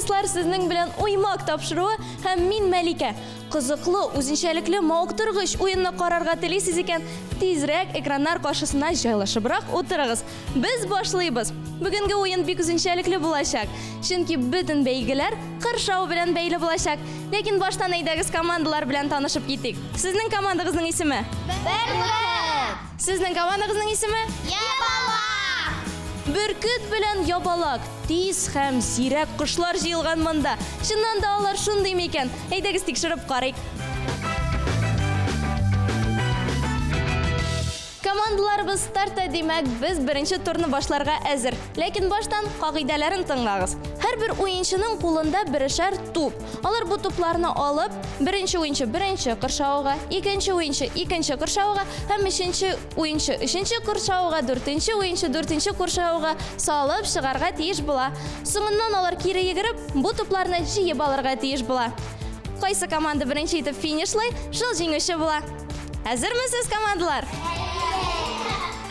дуслар, сезнең белән Уймак тапшыруы һәм мин Мәликә. Кызыклы, үзенчәлекле, мавыктыргыч уенны карарга телисез икән, тизрәк экраннар каршысына җайлашыбрак утырыгыз. Без башлыйбыз! Бүгенге уен бик үзенчәлекле булачак, чөнки бөтен бәйгеләр кыршау белән бәйле булачак. Ләкин баштан әйдәгез командалар белән танышып китик. Сезнең командагызның исеме? Бөркет! Сезнең командагызның исеме? Ябалак! Бөркет белән ябалак, тиз һәм зирәк кошлар җыелган монда. Чыннан да алар шундый микән? Әйдәгез тикшереп карыйк. Командаларыбыз стартта, димәк, без беренче турны башларга әзер. Ләкин баштан кагыйдәләрен тыңлагыз. Һәрбер уенчының кулында берешәр туп. Алар бу тупларны алып, беренче уенчы беренче кыршауга, икенче уенчы икенче кыршауга һәм өченче уенчы өченче кыршауга, дүртенче уенчы дүртенче кыршауга салып чыгарга тиеш була. Соңыннан алар кире йөгереп, бу тупларны җыеп алырга тиеш була. Кайсы команда беренче итеп финишлый, шул җиңүче була. Әзерме сез, командалар?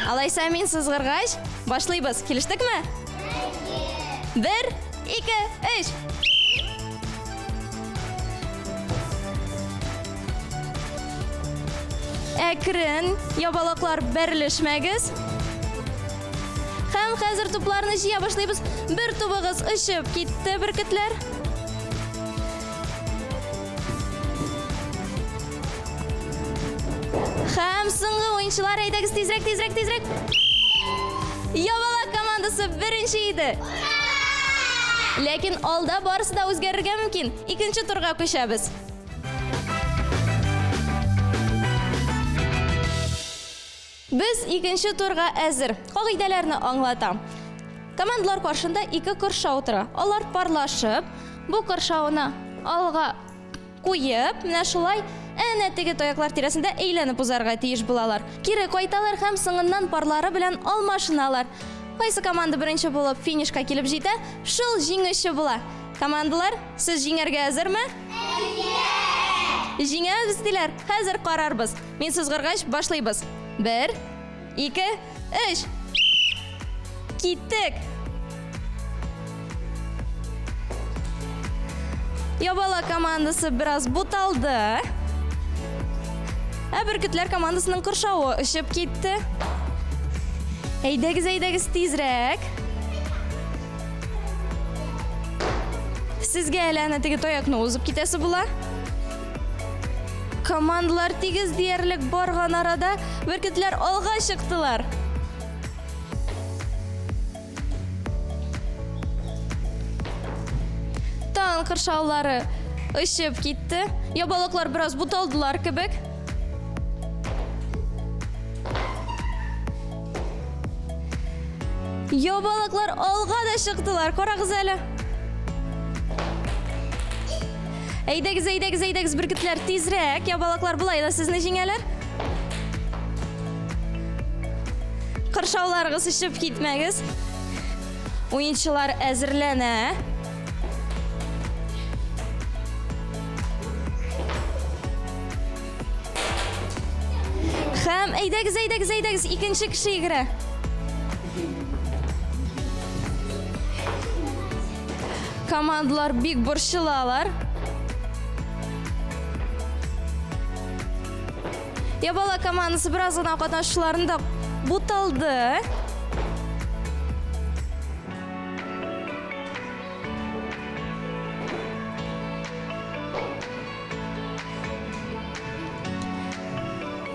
Алайса мин сызгыргач, башлыйбыз. Килештекме? Бер, ике, өч. Әкрен, ябалаклар бәрелешмәгез. Һәм хәзер тупларны җыя башлыйбыз. Бер тубыгыз очып китте, бөркетләр. Һәм соңгы уенчылар, әйдәгез тизрәк, тизрәк, тизрәк. Ябалак командасы беренче иде. Ләкин алда барысы да үзгәрергә мөмкин. Икенче турга күчәбез. Без икенче турга әзер. Кагыйдәләрне аңлатам. Командалар каршында ике коршау тора. Алар парлашып, бу коршауны алга куеп, менә шулай әнә теге таяклар тирәсендә әйләнеп узарга тиеш булалар. Кире кайталар һәм соңыннан парлары белән алмашыналар. Кайсы команда беренче булып финишка килеп җитә, шул җиңүче була. Командалар, сез җиңәргә әзерме? Әйе! Җиңәбез диләр. Хәзер карарбыз. Мин сызгыргач, башлыйбыз. Бер, ике, өч. Киттек! Ябала командасы бераз буталды. Ә бөркетләр командасының кыршавы очып китте. Әйдәгез, әйдәгез, тизрәк. Сезгә әле әнә теге таякны узып китәсе була. Командалар тигез диярлек барган арада бөркетләр алга чыктылар. Тагын кыршаулары очып китте. Ябалаклар бераз буталдылар кебек. Ябалаклар алга да чыктылар. Карагыз әле. Әйдәгез, әйдәгез, әйдәгез, бөркетләр, тизрәк. Ябалаклар болай да сезне җиңәләр. Кыршауларыгыз очып китмәгез. Уенчылар әзерләнә. Һәм әйдәгез, әйдәгез, әйдәгез, икенче кеше йөгерә. Командалар бик борчылалар. Ябала командасы бераз гына катнашучыларында буталды.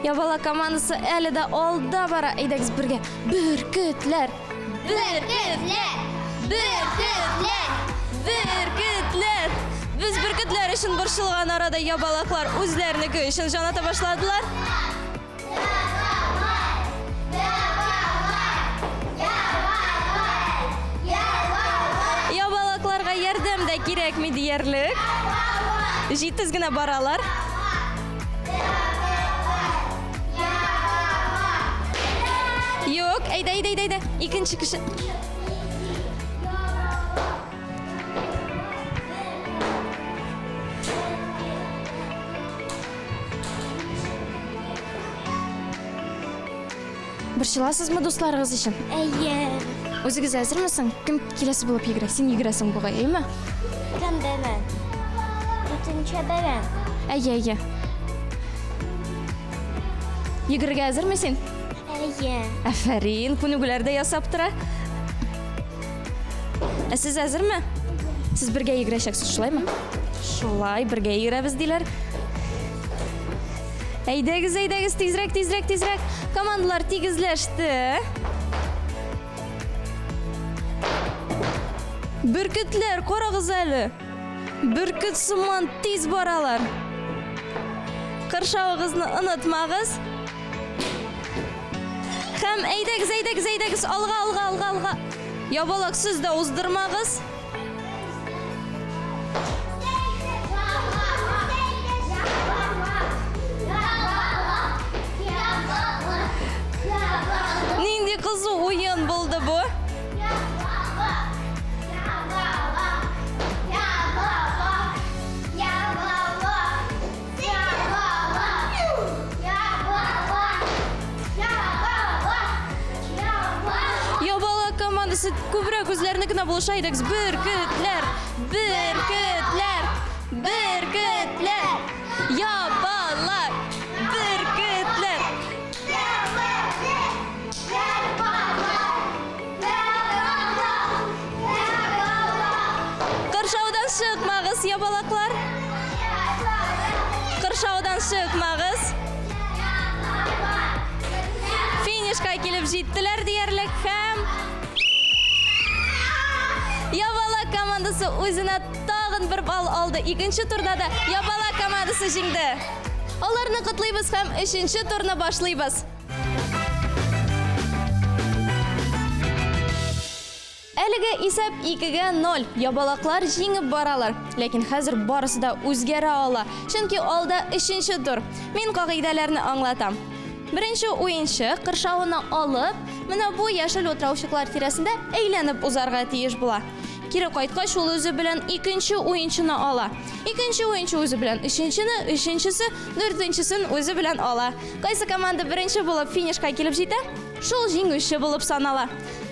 Ябала командасы әле дә алда бара. Әйдәгез бергә. Бөркетләр! Бөркетләр! Бөркетләр! Бөркетләр! Без бөркетләр өчен борчылган арада ябалаклар үзләренеке өчен җан ата башладылар. Ябалакларга ярдәм дә кирәкми диярлек. Җитез генә баралар. Юк, әйдә, әйдә, әйдә, әйдә. Икенче кеше. Борчыласызмы дусларыгыз өчен? Әйе. Үзегез әзерме соң? Кем киләсе булып йөгерә? Син йөгерәсең бугай, әйеме? бәрән. Дүртенче бәрән. Әйе, әйе. Йөгерергә әзерме син? Әйе. Афәрин, күнегүләр дә ясап тора. Ә сез әзерме? Сез бергә йөгерәчәксез, шулаймы? Шулай, бергә йөгерәбез диләр. Әйдәгез, әйдәгез, тизрәк, тизрәк, тизрәк. Командалар тигезләште. Бөркетләр, карагыз әле. Бөркет сыман тиз баралар. Кыршавыгызны онытмагыз. Һәм әйдәгез, әйдәгез, әйдәгез, алга, алга, алга, алга. Ябалак сез дә уздырмагыз. Нинди кызу уен булды бу? Ябалак командасы күбрәк үзләренә генә булыша идек. Бөркетләр, бөркетләр, бөркетләр, ябалак, бөркетләр. Кыршаудан чыкмагыз, ябалаклар. Кыршаудан чыкмагыз. Финишка килеп җиттеләр диярлек һәм Ябалак командасы үзенә тагын бер балл алды. Икенче турда да Ябалак командасы җиңде. Аларны котлыйбыз һәм өченче турны башлыйбыз. Әлеге исәп 2-гә 0. Ябалаклар җиңеп баралар. Ләкин хәзер барысы да үзгәрә ала. Чөнки алда өченче тур. Мин кагыйдәләрне аңлатам. Беренче уенчы кыршавына алып, менә бу яшел утраучыклар тирәсендә әйләнеп узарга тиеш була. Кире кайткач, ул үзе белән икенче уенчыны ала. Икенче уенчы үзе белән өченчене, өченчесе дүртенчесен үзе белән ала. Кайсы команда беренче булып финишка килеп җитә, шул җиңүче булып санала.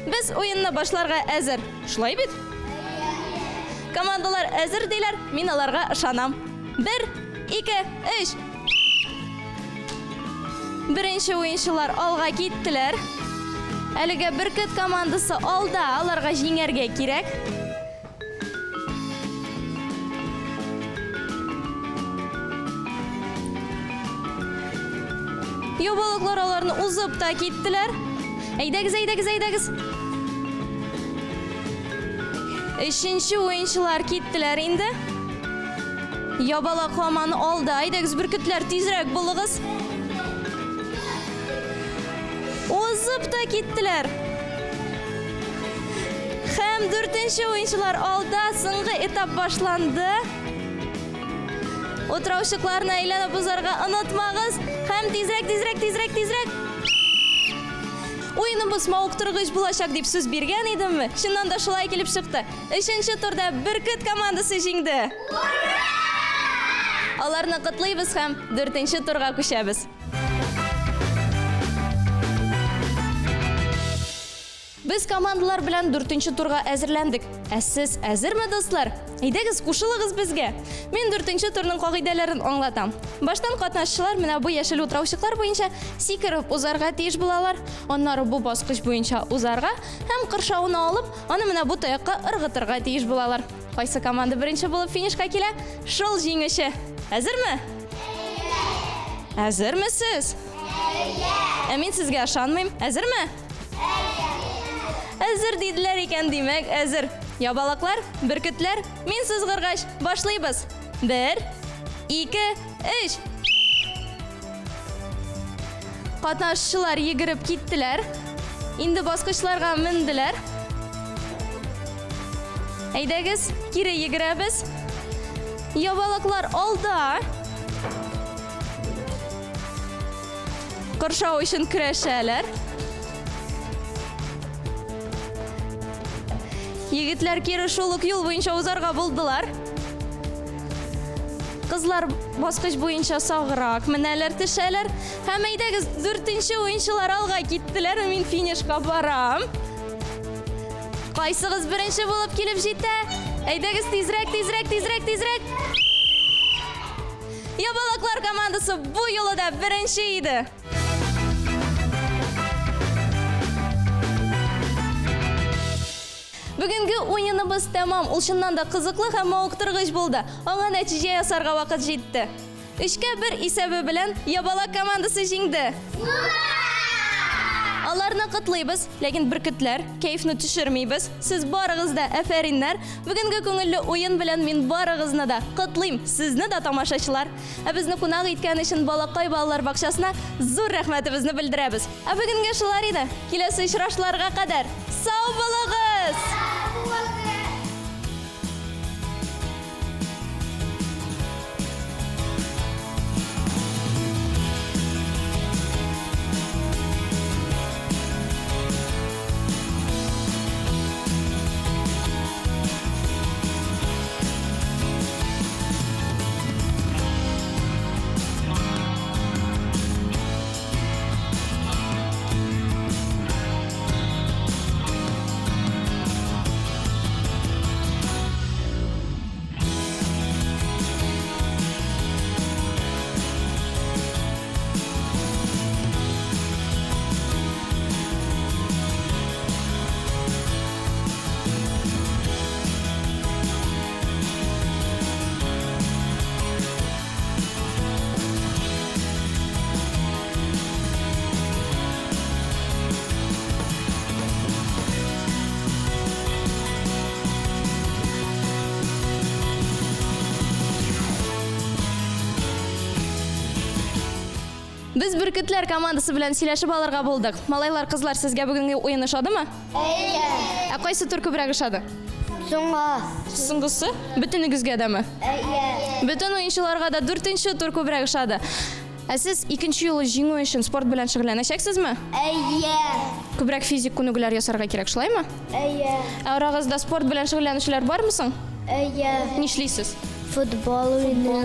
Без уенны башларга әзер. Шулай бит? Командалар әзер диләр, мин аларга ышанам. Бер, ике, өч. Беренче уенчылар алга киттеләр. Әлегә Бөркет командасы алда, аларга җиңәргә кирәк. Ябалаклар аларны узып та киттеләр. Әйдәгез, әйдәгез, әйдәгез. Өченче уенчылар киттеләр инде. Ябалак һаман алда. Әйдәгез, бөркетләр, тизрәк булыгыз. Узып та киттеләр. Һәм дүртенче уенчылар алда, соңгы этап башланды. Утраучыкларны әйләнеп узарга онытмагыз. Һәм тизрәк, тизрәк, тизрәк, тизрәк. Уеныбыз мавыктыргыч булачак дип сүз биргән идемме? Чыннан да шулай килеп чыкты. Өченче турда Бөркет командасы җиңде. Ура! Аларны котлыйбыз һәм дүртенче турга күчәбез. Без командалар белән дүртенче турга әзерләндек. Ә сез әзерме, дуслар? Әйдәгез, кушылыгыз безгә. Мин дүртенче турның кагыйдәләрен аңлатам. Баштан катнашчылар менә бу яшел утраучыклар буенча сикереп узарга тиеш булалар. Аннары бу баскыч буенча узарга һәм кыршауны алып, аны менә бу таякка ыргытырга тиеш булалар. Кайсы команда беренче булып финишка килә, шул җиңүче. Әзерме? Әзерме сез? Ә мин сезгә ышанмыйм. Әзерме? Әзер диделәр икән, димәк, әзер. Ябалаклар, бөркетләр, мин сызгыргач, башлыйбыз. Бер, ике, өч. Катнашучылар йөгереп киттеләр. Инде баскычларга менделәр. Әйдәгез, кире йөгерәбез. Ябалаклар алда. Коршау өчен көрәшәләр. Егетләр кире шул ук юл буенча узарга булдылар. Кызлар баскыч буенча саграк менәләр, төшәләр. Һәм әйдәгез, дүртенче уенчылар алга киттеләр. Мин финишка барам. Кайсыгыз беренче булып килеп җитә? Әйдәгез тизрәк, тизрәк, тизрәк, тизрәк. Ябалаклар командасы бу юлы да беренче иде. Бүгенге уеныбыз тәмам. Ул чыннан да кызыклы һәм мавыктыргыч булды. Аңа нәтиҗә ясарга вакыт җитте. Өчкә бер исәбе белән Ябалак командасы җиңде. Аларны котлыйбыз, ләкин бөркетләр, кәефне төшермибез. Сез барыгыз да әфәриннәр. Бүгенге күңелле уен белән мин барыгызны да котлыйм, сезне дә, тамашачылар. Ә безне кунак иткән өчен Балакай балалар бакчасына зур рәхмәтебезне белдерәбез. Ә бүгенгә шулар иде. Киләсе очрашларга кадәр сау булыгыз! Без Бөркетләр командасы белән сөйләшеп алырга булдык. Малайлар, кызлар, сезгә бүгенге уен ошадымы? Әйе. Ә кайсы тур күбрәк ошады? Соңгы. Соңгысы? Бөтенегезгә дәме? Әйе. Бөтен уенчыларга да дүртенче тур күбрәк ошады. Ә сез икенче юлы җиңү өчен спорт белән шөгыльләнәчәксезме? Әйе. Күбрәк физик күнегүләр ясарга кирәк, шулаймы? Әйе. Ә арагызда спорт белән шөгыльләнүчеләр бармы соң? Әйе. Нишлисез? Футбол уйныйм.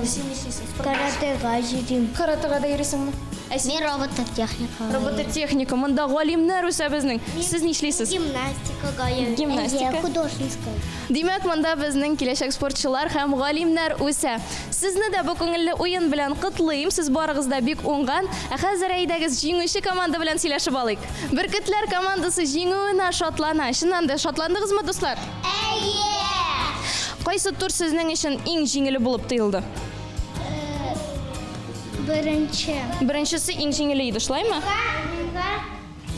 Каратэга йөрим. Каратэга да йөрисеңме? Ә син? Мин робототехника. Робототехника. Монда галимнәр үсә безнең. Сез нишлисез? Гимнастикага йөрим. Гимнастика. Әйе, художественская. Димәк, монда безнең киләчәк спортчылар һәм галимнәр үсә. Сезне дә бу күңелле уен белән котлыйм. Сез барыгыз да бик уңган. Ә хәзер әйдәгез җиңүче команда белән сөйләшеп алыйк. Бөркетләр командасы җиңүенә шатлана. Чыннан да шатландыгызмы, дуслар? Әйе! Кайсы тур сезнең өчен иң җиңеле булып тоелды? Беренче. Беренчесе иң җиңеле иде, шулаймы? Миңа,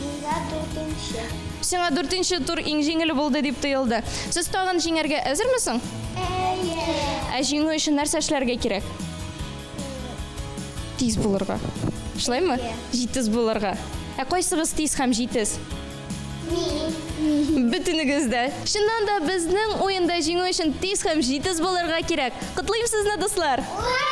миңа дүртенче. Сиңа дүртенче тур иң җиңеле булды дип тоелды. Сез тагын җиңәргә әзерме соң? Әйе. Ә җиңү өчен нәрсә эшләргә кирәк? Тиз булырга. Шулаймы? Җитез булырга. Ә кайсыгыз тиз һәм җитез? Мин. Бөтенегез дә. Чыннан да безнең уенда җиңү өчен тиз һәм җитез булырга кирәк. Котлыйм сезне, дуслар! Ура!